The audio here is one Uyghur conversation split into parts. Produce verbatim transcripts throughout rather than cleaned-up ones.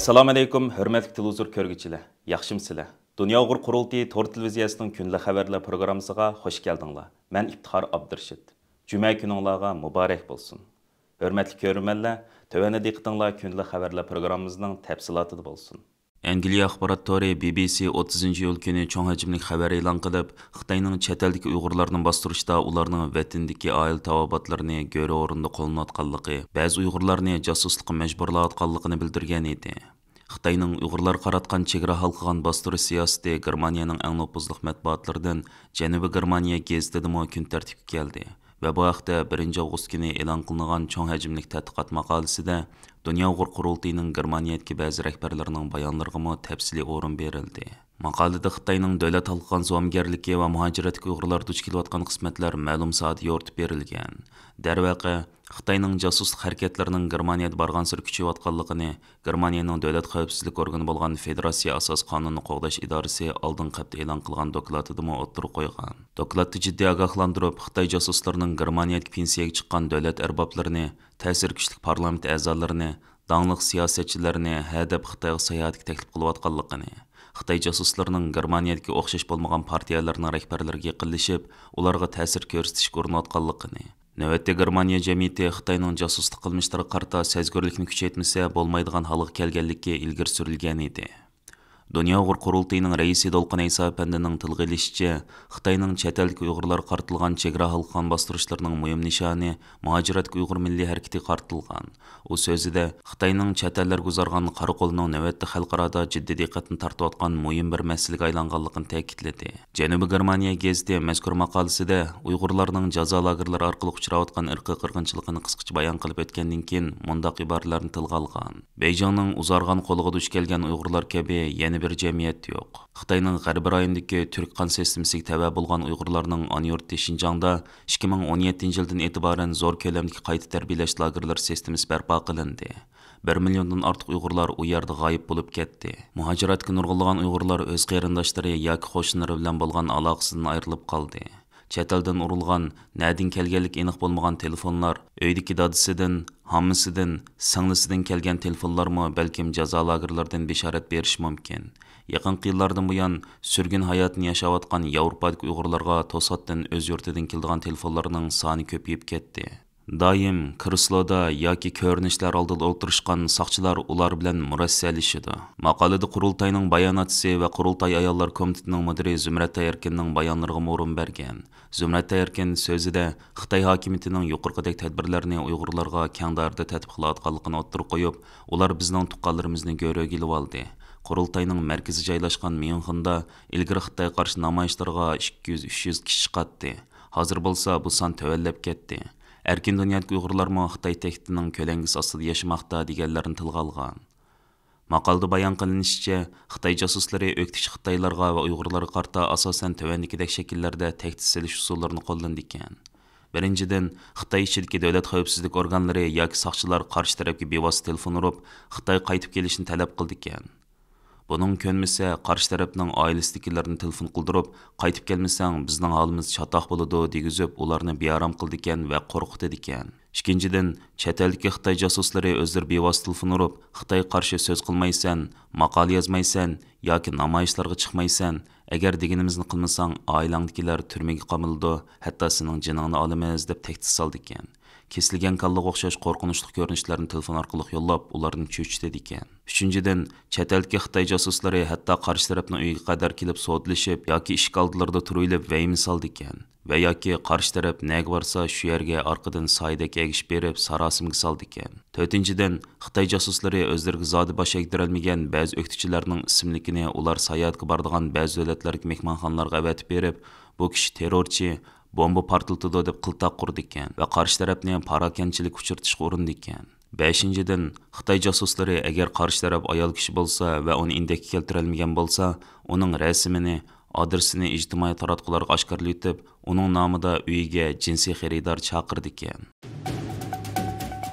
ئەسسالامۇئەلەيكۇم، ھۆرمەتلىك تېلېۋىزور كۆرگۈچىلەر، ياخشىمۇسىلەر؟ دۇنيا ئۇيغۇر قۇرۇلتىيى تور تېلېۋىزىيەسىنىڭ كۈندىلىك خەۋەرلەر پروگراممىسىغا خۇش كەلدىڭلار. مەن ئىپتىخار ئابدۇرېشىت. جۈمە كۈنۈڭلارغا مۇبارەك بولسۇن. ھۆرمەتلىك كۆرۈرمەنلەر، تۆۋەندە دىققىتىڭلار كۈندىلىك خەۋەرلەر پروگراممىمىزنىڭ تەپسىلاتىدا بولسۇن. ئەنگلىيە ئاخبارات تورى بى بى سى ئوتتۇزىنچى ئىيۇل كۈنى چوڭ ھەجىملىك خەۋەر ئېلان قىلىپ، خىتاينىڭ چەت ئەلدىكى ئۇيغۇرلارنى باستۇرۇشتا ئۇلارنىڭ ۋەتىنىدىكى ئائىلە تاۋابىئاتلىرىنى گۆرۈ ئورۇندا قوللىنىۋاتقانلىقى، بەزى ئۇيغۇرلارنى جاسۇسلۇققا مەجبۇرلاۋاتقانلىقىنى بىلدۈرگەن ئىدى. خىتاينىڭ ئۇيغۇرلارغا قاراتقان چېگرا ھالقىغان باستۇرۇش سىياسىتى گېرمانىيەنىڭ ئەڭ نوپۇزلۇق مەتبۇئاتلىرىدىن جەنۇبىي گېرمانىيە گېزىتىدىمۇ كۈن تەرتىپكە كەلدى ۋە بۇ ھەقتە بىرىنچى ئاۋغۇست كۈنى ئېلان قىلىنغان چوڭ ھەجىملىك تەتقىقات ماقالىسىدە دۇنيا ئۇيغۇر قۇرۇلتىيىنىڭ گېرمانىيەدىكى بەزى رەھبەرلىرىنىڭ بايانلىرىغىمۇ تەپسىلىي ئورۇن بېرىلدى. ماقالىدە خىتاينىڭ دۆلەت ھالقىغان زومىگەرلىكى ۋە مۇھاجىرەتتىكى ئۇيغۇرلار دۇچ كېلىۋاتقان قىسمەتلەر مەلۇم ساھەدە يورۇتۇپ بېرىلگەن. دەرۋەقە، خىتاينىڭ جاسۇسلۇق ھەرىكەتلىرىنىڭ گېرمانىيەدە بارغانسېرى كۈچىيىۋاتقانلىقىنى گېرمانىيەنىڭ دۆلەت خەۋپسىزلىك ئورگىنى بولغان فېدېراتسىيە ئاساسىي قانۇنىنى قوغداش ئىدارىسى ئالدىنقى ھەپتە ئېلان قىلغان دوكلاتىدىمۇ ئوتتۇرىغا قويغان. دوكلاتتا جىددىي ئاگاھلاندۇرۇپ، خىتاي جاسۇسلىرىنىڭ گېرمانىيەدىكى پېنسىيەگە چىققان دۆلەت ئەربابلىرىنى، تەسىرى كۈچلۈك پارلامېنت ئەزالىرىنى، داڭلىق سىياسەتچىلەرنى ھەدەپ خىتايغا ساياھەتكە تەكلىپ قىلىۋاتقانلىقىنى، خىتاي جاسۇسلىرىنىڭ گېرمانىيەدىكى ئوخشاش بولمىغان پارتىيەلەرنىڭ رەھبەرلىرىگە يېقىنلىشىپ، ئۇلارغا تەسىر كۆرسىتىشكە ئۇرۇنۇۋاتقانلىقىنى، نۆۋەتتە گېرمانىيە جەمئىيىتى خىتاينىڭ جاسۇسلۇق قىلمىشلىرىغا قارىتا سەزگۈرلۈكنى كۈچەيتمىسە بولمايدىغان ھالغا كەلگەنلىكى ئىلگىرى سۈرۈلگەن ئىدى. دۇنيا ئۇيغۇر قۇرۇلتىيىنىڭ رەئىسى دولقۇن ئەيسا ئەپەندىنىڭ تىلغا ئېلىشىچە، خىتاينىڭ چەت ئەلدىكى ئۇيغۇرلارغا قارىتىلغان چېگرا ھالقىغان باستۇرۇشلىرىنىڭ مۇھىم نىشانى مۇھاجىرەتتىكى ئۇيغۇر مىللىي ھەرىكىتىگە قارىتىلغان. ئۇ سۆزىدە خىتاينىڭ چەت ئەللەرگە ئۇزارغان قارا قولىنىڭ نۆۋەتتە خەلقئارادا جىددىي دىققەتنى تارتىۋاتقان مۇھىم بىر مەسىلىگە ئايلانغانلىقىنى تەكىتلىدى. جەنۇبىي گېرمانىيە گېزىتى مەزكۇر ماقالىسىدە ئۇيغۇرلارنىڭ جازا لاگېرلىرى ئارقىلىق ئۇچراۋاتقان ئىرقىي قىرغىنچىلىقىنى قىسقىچە بايان قىلىپ ئۆتكەندىن كېيىن مۇنداق ئىبارىلەرنى تىلغا ئالغان. بېيجىڭنىڭ ئۇزارغان قولىغا دۇچ كەلگەن ئۇيغۇرلار كەبى يەنە بىر جەمئىيەت يوق. خىتاينىڭ غەربىي رايونىدىكى تۈرك قان سىستېمىسىگە تەۋە بولغان ئۇيغۇرلارنىڭ ئانا يۇرتى شىنجاڭدا ئىككى مىڭ ئون يەتتىنچى يىلدىن ئېتىبارەن زور كۆلەمدىكى قايتا تەربىيەلەش لاگېرلىرى سىستېمىسى بەرپا قىلىندى. بىر مىليوندىن ئارتۇق ئۇيغۇرلار ئۇ يەردە غايىب بولۇپ كەتتى. مۇھاجىرەتتىكى نۇرغۇنلىغان ئۇيغۇرلار ئۆز قېرىنداشلىرى ياكى قوشنىلىرى بىلەن بولغان ئالاقىسىدىن ئايرىلىپ قالدى. چەت ئەلدىن ئۇرۇلغان، نەدىن كەلگەنلىكى ئېنىق بولمىغان تېلېفونلار، ئۆيدىكى دادىسىدىن، ھاممىسىدىن، سىڭلىسىدىن كەلگەن تېلېفونلارمۇ بەلكىم جازا لاگېرلىرىدىن بېشارەت بېرىشى مۇمكىن. يېقىنقى يىللاردىن بۇيان سۈرگۈن ھاياتىنى ياشاۋاتقان ياۋروپادىكى ئۇيغۇرلارغا توساتتىن ئۆز يۇرتىدىن كېلىدىغان تېلېفونلارنىڭ سانى كۆپىيىپ كەتتى. دائىم كىرېسلودا ياكى كۆرۈنۈشلەر ئالدىدا ئولتۇرۇشقان ساقچىلار ئۇلار بىلەن مۇرەسسەلىشىدۇ. ماقالىدە قۇرۇلتاينىڭ باياناتچىسى ۋە قۇرۇلتاي ئاياللار كومىتېتىنىڭ مۇدىرى زۇمرەت تايەركىننىڭ بايانلىرىغىمۇ ئورۇن بەرگەن. زۇمرەت تايەركىن سۆزىدە خىتاي ھاكىمىيىتىنىڭ يۇقىرىقىدەك تەدبىرلەرنى ئۇيغۇرلارغا كەڭ دائىرىدە تەتبىق قىلىۋاتقانلىقىنى ئوتتۇرىغا قويۇپ، ئۇلار بىزنىڭ تۇغقانلىرىمىزنى گۆرۈگە ئېلىۋالدى. قۇرۇلتاينىڭ مەركىزى جايلاشقان ميۇنخېندا ئىلگىرى خىتايغا قارشى نامايىشلارغا ئىككى يۈز، ئۈچ يۈز كىشى چىقاتتى. ھازىر بولسا بۇ سان تۆۋەنلەپ كەتتى. ئەركىن دۇنيادىكى ئۇيغۇرلارمۇ خىتاي تەھدىتىنىڭ كۆلەڭگىسى ئاستىدا ياشىماقتا، دېگەنلەرنى تىلغا ئالغان. ماقالىدە بايان قىلىنىشىچە، خىتاي جاسۇسلىرى ئۆكتىچى خىتايلارغا ۋە ئۇيغۇرلارغا قارىتا ئاساسەن تۆۋەندىكىدەك شەكىللەردە تەھدىت سېلىش ئۇسۇللىرىنى قوللىنىدىكەن. بىرىنچىدىن، خىتاي ئىچىدىكى دۆلەت خەۋپسىزلىك ئورگانلىرى ياكى ساقچىلار قارشى تەرەپكە بىۋاسىتە تېلېفون ئۇرۇپ، خىتايغا قايتىپ كېلىشنى تەلەپ قىلىدىكەن. بۇنىڭ كۆنمىسە، قارشى تەرەپنىڭ ئائىلىسىدىكىلەرنى تېلېفون قىلدۇرۇپ، قايتىپ كەلمىسەڭ، بىزنىڭ ھالىمىز چاتاق بولىدۇ، دېگۈزۈپ، ئۇلارنى بىئارام قىلىدىكەن ۋە قورقۇتىدىكەن. ئىككىنچىدىن، چەت ئەلدىكى خىتاي جاسۇسلىرى ئۆزلىرى بىۋاسىتە تېلېفون ئۇرۇپ، خىتايغا قارشى سۆز قىلمايسەن، ماقالە يازمايسەن ياكى نامايىشلارغا چىقمايسەن، ئەگەر دېگىنىمىزنى قىلمىساڭ، ئائىلەڭدىكىلەر تۈرمىگە قامىلىدۇ، ھەتتا سېنىڭ جېنىڭنى ئالىمىز، دەپ تەھدىت سالىدىكەن. كېسىلگەن كاللىغا ئوخشاش قورقۇنچلۇق كۆرۈنۈشلەرنى تېلېفون ئارقىلىق يوللاپ، ئۇلارنى چۆچۈتىدىكەن. ئۈچىنچىدىن، چەت ئەلدىكى خىتاي جاسۇسلىرى ھەتتا قارشى تەرەپنىڭ ئۆيىگە قەدەر كېلىپ سودىلىشىپ ياكى ئىشىك ئالدىلىرىدا تۇرۇۋېلىپ ۋەھىمە سالىدىكەن. ۋە ياكى قارشى تەرەپ نەگە بارسا، شۇ يەرگە ئارقىدىن سايىدەك ئەگىشىپ بېرىپ، ساراسىمىگە سالىدىكەن. تۆتىنچىدىن، خىتاي جاسۇسلىرى ئۆزلىرىگە زادى باش ئەگدۈرەلمىگەن بەزى ئۆكتىچىلەرنىڭ ئىسىملىكىنى ئۇلار ساياھەتكە بارىدىغان بەزى دۆلەتلەرگە مېھمانخانىلارغا ئەۋەتىپ بېرىپ، بۇ كىشى تېررورچى، بومبا پارتلىتىدۇ دەپ قىلتاق قۇرىدىكەن ۋە قارشى تەرەپنى پاراكەندىچىلىككە ئۇچرىتىشقا ئۇرۇنىدىكەن. بەشىنچىدىن، خىتاي جاسۇسلىرى ئەگەر قارشى تەرەپ ئايال كىشى بولسا ۋە ئۇنى ئىندەككە كەلتۈرەلمىگەن بولسا، ئۇنىڭ رەسىمىنى، ئادرېسىنى ئىجتىمائىي تاراتقۇلارغا ئاشكارىلىۋېتىپ، ئۇنىڭ نامىدا ئۆيىگە جىنسىي خېرىدار چاقىرىدىكەن.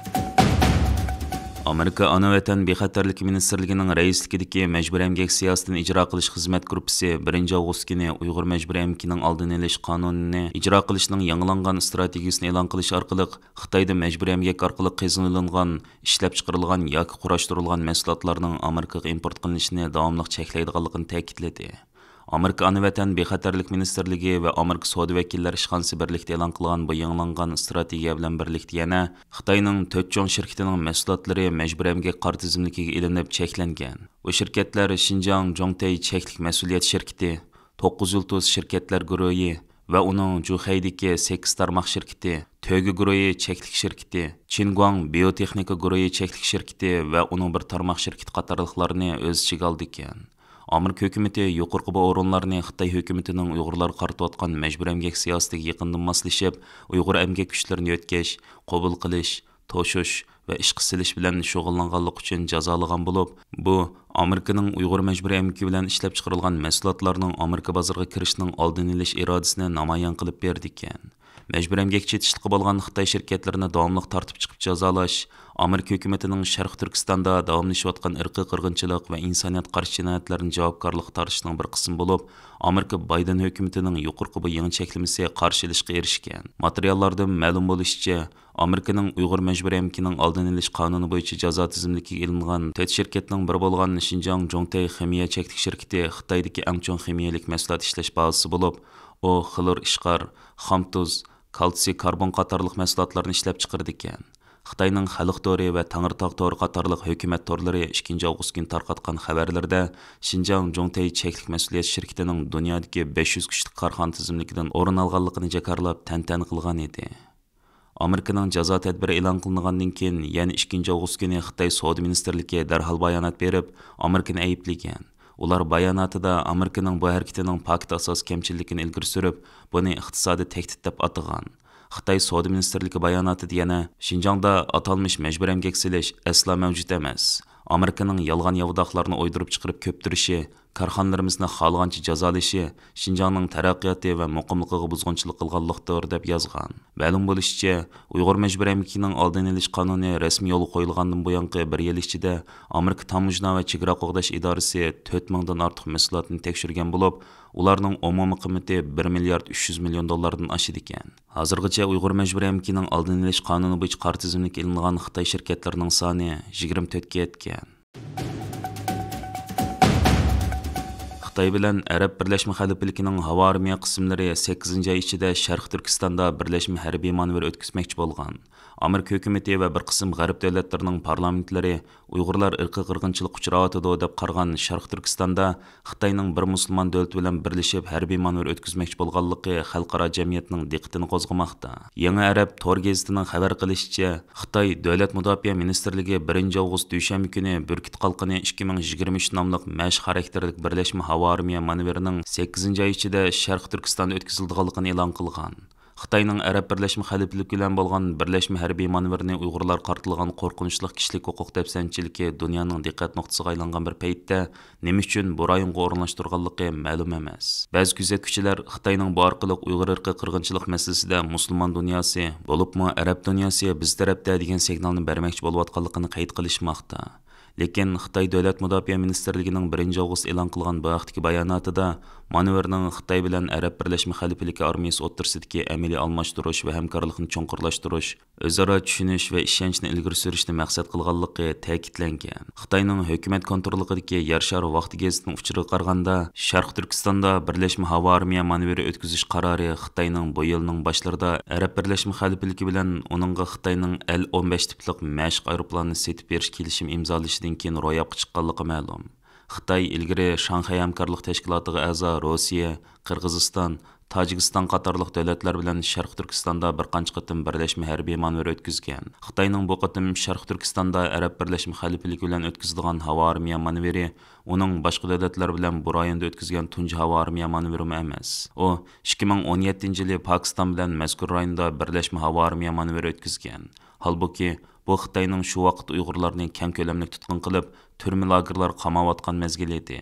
ئامېرىكا ئانا ۋەتەن بىخەتەرلىك مىنىستىرلىكىنىڭ رەئىسلىكىدىكى مەجبۇرىي ئەمگەك سىياسىتىنى ئىجرا قىلىش خىزمەت گۇرۇپپىسى بىرىنچى ئاۋغۇست كۈنى ئۇيغۇر مەجبۇرىي ئەمگىكىنىڭ ئالدىنى ئېلىش قانۇنىنى ئىجرا قىلىشنىڭ يېڭىلانغان ئىستراتېگىيىسىنى ئېلان قىلىش ئارقىلىق، خىتايدا مەجبۇرىي ئەمگەك ئارقىلىق قېزىنىلىنغان، ئىشلەپچىقىرىلغان ياكى قۇراشتۇرۇلغان مەھسۇلاتلارنىڭ ئامېرىكىغا ئىمپورت قىلىنىشىنى داۋاملىق چەكلەيدىغانلىقىنى تەكىتلىدى. ئامېرىكا ئانا ۋەتەن بىخەتەرلىك مىنىستىرلىكى ۋە ئامېرىكا سودا ۋەكىللەر ئىشخانىسى بىرلىكتە ئېلان قىلغان بۇ يېڭىلانغان ئىستراتېگىيە بىلەن بىرلىكتە يەنە خىتاينىڭ تۆت چوڭ شىركىتىنىڭ مەھسۇلاتلىرى مەجبۇرىي ئەمگەك قارا تىزىملىكىگە ئېلىنىپ چەكلەنگەن. بۇ شىركەتلەر شىنجاڭ جوڭتەي چەكلىك مەسئۇلىيەت شىركىتى، توققۇز يۇلتۇز شىركەتلەر گۇرۇھى ۋە ئۇنىڭ جۇخەيدىكى سەككىز تارماق شىركىتى، تۆگە گۇرۇھى چەكلىك شىركىتى، چىنگۇاڭ بىيوتېخنىكا گۇرۇھى چەكلىك شىركىتى ۋە ئۇنىڭ بىر تارماق شىركىتى قاتارلىقلارنى ئۆز ئىچىگە ئالىدىكەن. ئامېرىكا ھۆكۈمىتى يۇقىرىقى بۇ ئورۇنلارنى خىتاي ھۆكۈمىتىنىڭ ئۇيغۇرلارغا قارىتىۋاتقان مەجبۇرىي ئەمگەك سىياسىتىگە يېقىندىن ماسلىشىپ، ئۇيغۇر ئەمگەك كۈچلىرىنى يۆتكەش، قوبۇل قىلىش، توشۇش ۋە ئىشقا سېلىش بىلەن شۇغۇللانغانلىقى ئۈچۈن جازالىغان بولۇپ، بۇ ئامېرىكىنىڭ ئۇيغۇر مەجبۇرىي ئەمگىكى بىلەن ئىشلەپچىقىرىلغان مەھسۇلاتلارنىڭ ئامېرىكا بازىرىغا كىرىشىنىڭ ئالدىنى ئېلىش ئىرادىسىنى نامايان قىلىپ بېرىدىكەن. مەجبۇرىي ئەمگەكچى چېتىشلىقى بولغان خىتاي شىركەتلىرىنى داۋاملىق تارتىپ چىقىپ جازالاش ئامېرىكا ھۆكۈمىتىنىڭ شەرقىي تۈركىستاندا داۋاملىشىۋاتقان ئىرقىي قىرغىنچىلىق ۋە ئىنسانىيەتكە قارشى جىنايەتلەرنى جاۋابكارلىققا تارتىشنىڭ بىر قىسمى بولۇپ، ئامېرىكا بايدېن ھۆكۈمىتىنىڭ يۇقىرىقى بۇ يېڭى چەكلىمىسى قارشى ئېلىشقا ئېرىشكەن. ماتېرىياللاردىن مەلۇم بولۇشىچە، ئامېرىكىنىڭ ئۇيغۇر مەجبۇرىي ئەمگىكىنىڭ ئالدىنى ئېلىش قانۇنى بويىچە جازا تىزىملىكىگە ئېلىنغان تۆت شىركەتنىڭ بىرى بولغان شىنجاڭ جوڭتەي خىمىيە چەكلىك شىركىتى خىتايدىكى ئەڭ چوڭ خىمىيەلىك مەھسۇلات ئىشلەش بازىسى بولۇپ، ئۇ خلور ئىشقار، خام تۇز، كالتسىي كاربون قاتارلىق مەھسۇلاتلارنى ئىشلەپچىقىرىدىكەن. خىتاينىڭ خەلق تورى ۋە تەڭرىتاغ تورى قاتارلىق ھۆكۈمەت تورلىرى ئىككىنچى ئاۋغۇست كۈنى تارقاتقان خەۋەرلىرىدە، شىنجاڭ جوڭتەي چەكلىك مەسئۇلىيەت شىركىتىنىڭ دۇنيادىكى بەش يۈز كۈچلۈك كارخانا تىزىملىكىدىن ئورۇن ئالغانلىقىنى جاكارلاپ تەنتەنە قىلغان ئىدى. ئامېرىكىنىڭ جازا تەدبىرى ئېلان قىلىنغاندىن كېيىن، يەنە ئىككىنچى ئاۋغۇست كۈنى خىتاي سودا مىنىستىرلىكى دەرھال بايانات بېرىپ، ئامېرىكىنى ئەيىبلىگەن. ئۇلار باياناتىدا ئامېرىكىنىڭ بۇ ھەرىكىتىنىڭ پاكىت ئاساس كەمچىللىكىنى ئىلگىرى سۈرۈپ، بۇنى ئىقتىسادىي تەھدىت دەپ ئاتىغان. خىتاي سودا مىنىستىرلىكى باياناتىدا يەنە، شىنجاڭدا ئاتالمىش مەجبۇرىي ئەمگەك سېلىش ئەسلا مەۋجۇت ئەمەس. ئامېرىكىنىڭ يالغان ياۋىداقلارنى ئويدۇرۇپ چىقىرىپ كۆپتۈرۈشى، كارخانىلىرىمىزنى خالىغانچە جازالىشى شىنجاڭنىڭ تەرەققىياتى ۋە مۇقىملىقىغا بۇزغۇنچىلىق قىلغانلىقتۇر، دەپ يازغان. مەلۇم بولۇشىچە، ئۇيغۇر مەجبۇرىي ئەمگىكىنىڭ ئالدىنى ئېلىش قانۇنى رەسمىي يولغا قويۇلغاندىن بۇيانقى بىر يىل ئىچىدە ئامېرىكا تاموژنا ۋە چېگرا قوغداش ئىدارىسى تۆت مىڭدىن ئارتۇق مەھسۇلاتنى تەكشۈرگەن بولۇپ، ئۇلارنىڭ ئومۇمىي قىممىتى بىر مىليارد ئۈچ يۈز مىليون دوللاردىن ئاشىدىكەن. ھازىرغىچە ئۇيغۇر مەجبۇرىي ئەمگىكىنىڭ ئالدىنى ئېلىش قانۇنى بويىچە قارا تىزىملىككە ئېلىنغان خىتاي شىركەتلىرىنىڭ سانى يىگىرمە تۆتكە يەتكەن. خىتاي بىلەن ئەرەب بىرلەشمە خەلىپىلىكىنىڭ ھاۋا ئارمىيە قىسىملىرى سەككىزىنچى ئاي ئىچىدە شەرقىي تۈركىستاندا بىرلەشمە ھەربىي مانېۋىر ئۆتكۈزمەكچى بولغان. ئامېرىكا ھۆكۈمىتى ۋە بىر قىسىم غەرب دۆلەتلىرىنىڭ پارلامېنتلىرى ئۇيغۇرلار ئىرقىي قىرغىنچىلىققا ئۇچراۋاتىدۇ دەپ قارىغان شەرقىي تۈركىستاندا خىتاينىڭ بىر مۇسۇلمان دۆلىتى بىلەن بىرلىشىپ ھەربىي مانېۋىر ئۆتكۈزمەكچى بولغانلىقى خەلقئارا جەمئىيەتنىڭ دىققىتىنى قوزغىماقتا. يېڭى ئەرەب تور گېزىتىنىڭ خەۋەر قىلىشىچە، خىتاي دۆلەت مۇداپىئە مىنىستىرلىكى بىرىنچى ئاۋغۇست دۈشەنبە كۈنى بۈركۈت قالقىنى ئىككى مىڭ يىگىرمە ئۈچ ناملىق مەشىق خاراكتېرلىك بىرلەشمە ھاۋا ئارمىيە مانېۋىرىنىڭ سەككىزىنچى ئاي ئىچىدە شەرقىي تۈركىستاندا ئۆتكۈزۈلىدىغانلىقىنى ئېلان قىلغان. خىتاينىڭ ئەرەب بىرلەشمە خەلىپىلىكى بىلەن بولغان بىرلەشمە ھەربىي مانېۋىرىنى ئۇيغۇرلارغا قارىتىلغان قورقۇنچلۇق كىشىلىك ھوقۇق دەپسەندىچىلىكى دۇنيانىڭ دىققەت نۇقتىسىغا ئايلانغان بىر پەيتتە، نېمە ئۈچۈن بۇ رايونغا ئورۇنلاشتۇرغانلىقى مەلۇم ئەمەس. بەزى كۆزەتكۈچىلەر خىتاينىڭ بۇ ئارقىلىق ئۇيغۇر ئىرقىي قىرغىنچىلىق مەسىلىسىدە مۇسۇلمان دۇنياسى، بولۇپمۇ ئەرەب دۇنياسى بىز تەرەپتە دېگەن سىگنالنى بەرمەكچى بولۇۋاتقانلىقىنى قەيت قىلىشماقتا. لېكىن خىتاي دۆلەت مۇداپىئە مىنىستىرلىكىنىڭ بىرىنچى ئاۋغۇست ئېلان قىلغان بۇ ھەقتىكى باياناتىدا مانېۋىرنىڭ خىتاي بىلەن ئەرەب بىرلەشمە خەلىپىلىكى ئارمىيىسى ئوتتۇرىسىدىكى ئەمەلىي ئالماشتۇرۇش ۋە ھەمكارلىقنى چوڭقۇرلاشتۇرۇش، ئۆزئارا چۈشىنىش ۋە ئىشەنچنى ئىلگىرى سۈرۈشنى مەقسەت قىلغانلىقى تەكىتلەنگەن. خىتاينىڭ ھۆكۈمەت كونتروللۇقىدىكى يەر شارى ۋاقتى گېزىتىنىڭ ئۇچۇرىغا قارىغاندا، شەرقىي تۈركىستاندا بىرلەشمە ھاۋا ئارمىيە مانېۋىرى ئۆتكۈزۈش قارارى خىتاينىڭ بۇ يىلنىڭ باشلىرىدا ئەرەب بىرلەشمە خەلىپىلىكى بىلەن ئۇنىڭغا خىتاينىڭ ئەل ئون بەش تىپلىق مەشىق ئايروپىلانىنى سېتىپ بېرىش كېلىشىمى ئىمزالىشىدىن كېيىن روياپقا چىققانلىقى مەلۇم. خىتاي ئىلگىرى شاڭخەي ھەمكارلىق تەشكىلاتىغا ئەزا روسىيە، قىرغىزىستان، تاجىكىستان قاتارلىق دۆلەتلەر بىلەن شەرقىي تۈركىستاندا بىر قانچە قېتىم بىرلەشمە ھەربىي مانېۋىر ئۆتكۈزگەن. خىتاينىڭ بۇ قېتىم شەرقىي تۈركىستاندا ئەرەب بىرلەشمە خەلىپىلىكى بىلەن ئۆتكۈزىدىغان ھاۋا ئارمىيە مانېۋىرى ئۇنىڭ باشقا دۆلەتلەر بىلەن بۇ رايوندا ئۆتكۈزگەن تۇنجى ھاۋا ئارمىيە مانېۋىرىمۇ ئەمەس. ئۇ ئىككى مىڭ ئون يەتتىنچى يىلى پاكىستان بىلەن مەزكۇر رايوندا بىرلەشمە ھاۋا ئارمىيە مانېۋىرى ئۆتكۈزگەن. ھالبۇكى، بۇ خىتاينىڭ شۇ ۋاقىت ئۇيغۇرلارنى كەڭ كۆلەملىك تۇتقۇن قىلىپ، تۈرمە لاگېرلارغا قاماۋاتقان مەزگىلى ئىدى.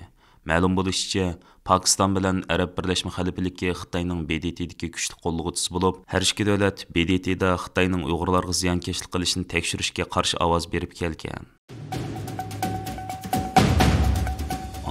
مەلۇم بولۇشىچە، پاكىستان بىلەن ئەرەب بىرلەشمە خەلىپىلىكى خىتاينىڭ ب د ت دىكى كۈچلۈك قوللىغۇچىسى بولۇپ، ھەر ئىككى دۆلەت ب د ت دا خىتاينىڭ ئۇيغۇرلارغا زىيانكەشلىك قىلىشىنى تەكشۈرۈشكە قارشى ئاۋاز بېرىپ كەلگەن.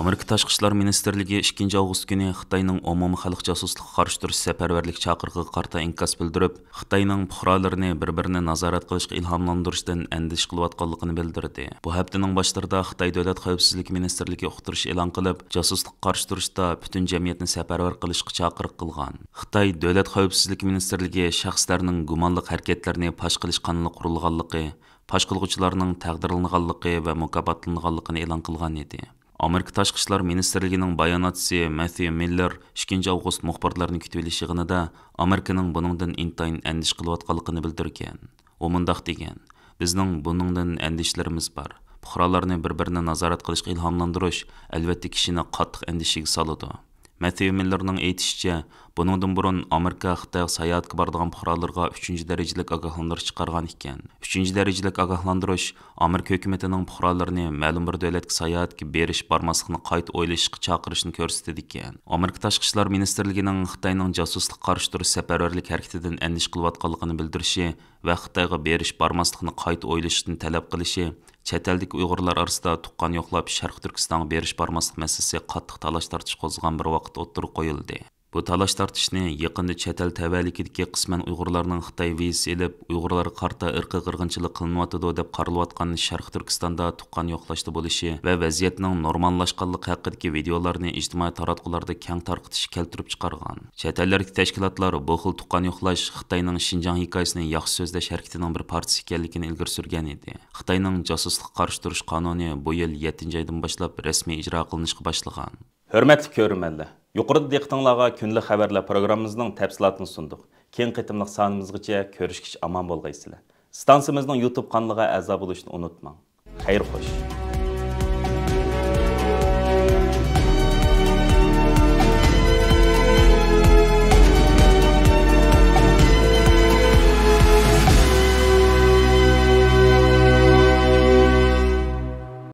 ئامېرىكا تاشقى ئىشلار مىنىستىرلىكى ئىككىنچى ئاۋغۇست كۈنى خىتاينىڭ ئومۇمىي خەلق جاسۇسلۇققا قارشى تۇرۇش سەپەرۋەرلىك چاقىرىقىغا قارىتا ئىنكاس بىلدۈرۈپ، خىتاينىڭ پۇقرالىرىنى بىر-بىرىنى نازارەت قىلىشقا ئىلھاملاندۇرۇشتىن ئەندىشە قىلىۋاتقانلىقىنى بىلدۈردى. بۇ ھەپتىنىڭ باشلىرىدا خىتاي دۆلەت خەۋپسىزلىك مىنىستىرلىكى ئۇقتۇرۇش ئېلان قىلىپ، جاسۇسلۇققا قارشى تۇرۇشتا پۈتۈن جەمئىيەتنى سەپەرۋەر قىلىشقا چاقىرىق قىلغان. خىتاي دۆلەت خەۋپسىزلىك مىنىستىرلىكى شەخسلەرنىڭ گۇمانلىق ھەرىكەتلىرىنى پاش قىلىش قانىلى قۇرۇلغانلىقى، پاش قىلغۇچىلارنىڭ تەقدىرلىنىدىغانلىقى ۋە مۇكاپاتلىنىدىغانلىقىنى ئېلان قىلغان ئىدى. ئامېرىكا تاشقى ئىشلار مىنىستىرلىكىنىڭ باياناتچىسى مەتيۇ مىللېر ئىككىنچى ئاۋغۇست مۇخبىرلارنى كۈتۈۋېلىش يىغىنىدا ئامېرىكىنىڭ بۇنىڭدىن ئىنتايىن ئەندىشە قىلىۋاتقانلىقىنى بىلدۈرگەن. ئۇ مۇنداق دېگەن: «بىزنىڭ بۇنىڭدىن ئەندىشىلىرىمىز بار. پۇقرالارنى بىر-بىرىنى نازارەت قىلىشقا ئىلھاملاندۇرۇش، ئەلۋەتتە، كىشىنى قاتتىق ئەندىشىگە سالىدۇ.» مەتيۇ مىللېرنىڭ ئېيتىشىچە، بۇنىڭدىن بۇرۇن ئامېرىكا خىتايغا ساياھەتكە بارىدىغان پۇقرالىرىغا ئۈچىنچى دەرىجىلىك ئاگاھلاندۇرۇش چىقارغان ئىكەن. ئۈچىنچى دەرىجىلىك ئاگاھلاندۇرۇش ئامېرىكا ھۆكۈمىتىنىڭ پۇقرالىرىنى مەلۇم بىر دۆلەتكە ساياھەتكە بېرىش بارماسلىقنى قايتا ئويلىشىشقا چاقىرىشىنى كۆرسىتىدىكەن. ئامېرىكا تاشقى ئىشلار مىنىستىرلىكىنىڭ خىتاينىڭ جاسۇسلۇققا قارشى تۇرۇش سەپەرۋەرلىك ھەرىكىتىدىن ئەندىشە قىلىۋاتقانلىقىنى بىلدۈرۈشى ۋە خىتايغا بېرىش بارماسلىقنى قايتا ئويلىشىشنى تەلەپ قىلىشى چەت ئەلدىكى ئۇيغۇرلار ئارىسىدا تۇغقان يوقلاپ، شەرقىي تۈركىستانغا بېرىش بارماسلىق مەسىلىسى قاتتىق تالاش-تارتىش قوزغىغان بىر ۋاقىتتا ئوتتۇرىغا قويۇلدى. بۇ تالاش-تارتىشنى يېقىندا چەت ئەل تەۋەلىكىدىكى قىسمەن ئۇيغۇرلارنىڭ خىتاي ۋىزىسى ئېلىپ، ئۇيغۇرلارغا قارىتا ئىرقىي قىرغىنچىلىق قىلىنىۋاتىدۇ دەپ قارىلىۋاتقان شەرقىي تۈركىستاندا تۇغقان يوقلاشتا بولۇشى ۋە ۋەزىيەتنىڭ نورماللاشقانلىقى ھەققىدىكى ۋىدېئولارنى ئىجتىمائىي تاراتقۇلاردا كەڭ تارقىتىشى كەلتۈرۈپ چىقارغان. چەت ئەللەردىكى تەشكىلاتلار بۇ خىل تۇغقان يوقلاش خىتاينىڭ شىنجاڭ ھېكايىسىنى ياخشى سۆزلەش ھەرىكىتىنىڭ بىر پارچىسى ئىكەنلىكىنى ئىلگىرى سۈرگەن ئىدى. خىتاينىڭ جاسۇسلۇققا قارشى تۇرۇش قانۇنى بۇ يىل يەتتىنچى ئايدىن باشلاپ رەسمىي ئىجرا قىلىنىشقا باشلىغان. ھۆرمەتلىك كۆرۈرمەنلەر، يۇقىرىدا دىققىتىڭلارغا كۈندىلىك خەۋەرلەر پروگراممىمىزنىڭ تەپسىلاتىنى سۇندۇق. كېيىنكى قېتىملىق سانىمىزغىچە كۆرۈشكىچە ئامان بولغايسىلەر. ئىستانسىمىزنىڭ يۇتۇب قانىلىغا ئەزا بولۇشنى ئۇنتۇماڭ. خەير خوش.